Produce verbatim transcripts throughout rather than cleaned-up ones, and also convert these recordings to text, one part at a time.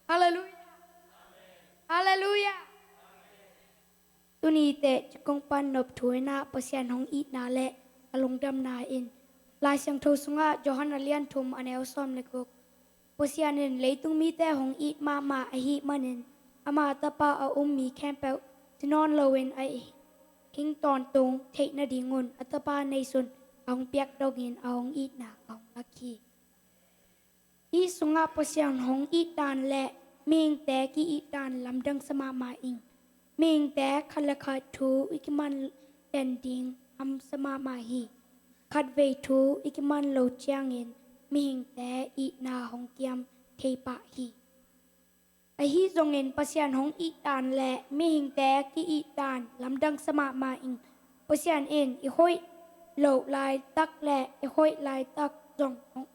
Halleluiah. Halleluiah. Tuni teh cikung pan nop thu in ah Pasian hong itna le a lungdamna in Lai Siangtho sungah Johan a lian thum a neu sawm le guk. Pasian in leitung mite hong it mahmah ahih manin ama tapa a um mi khempeuh si nawn loin a hing tawntung theih nadingun a tapa neisun a hong piak dongin a hong itna a hong lak hi. Hih sungah Pasian hong it dan le mihingte ki-it dan lamdang sa mahmah ing. Mihingte khat le khat thu i kiman den ding hamsa mahmah hi. Khatvei thu i kiman lo ciangin mihingte itna hong kiam thei pah hi. Ahi zongin Pasian hong it dan le mihingte ki-it dan lamdang sa mahmah ing. Pasian in i hoih loh laitak le i hoih laitak zong hong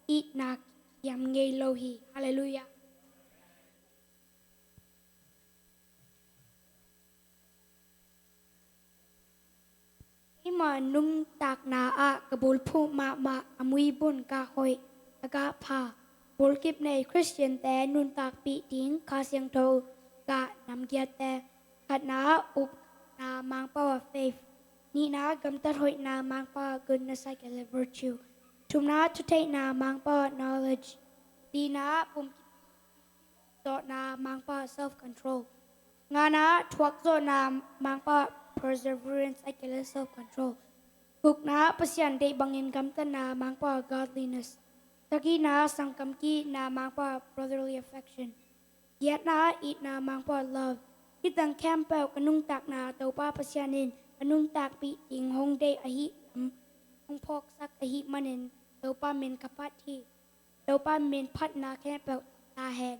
itna kiam ngei lo hi. Halleluiah. Keima nuntakna ah ka bulphuh mahmah a muibun gah hoih, a gah pha, bulkip nei Khristiante nuntakpih ding Kha Siangtho gah namgiatte. Khatna, upna mangpau ah faith. Nihna, gamtat hoihna mangpau ah goodness, psyche le virtue. Thumna, thutheihna mangpau ah knowledge. Lina, pumkip zawhna mangpau ah self control. Ngana, thuakzawhna mangpau ah perseverance ahih kei leh self control. Gukna, Pasian deih bangin gamtatna mangpau ah godliness. Sagihna, sanggam ki-itna mangpau ah brotherly affection. Giatna, itna mangpau ah love. Hih teng khempeuh ka nuntakna Topa Pasian in ka nuntakpih ding hong deih ahih lam hong phawksak ahih manin Topa min ka phat hi. Topa min phatna khempeuh ta hen.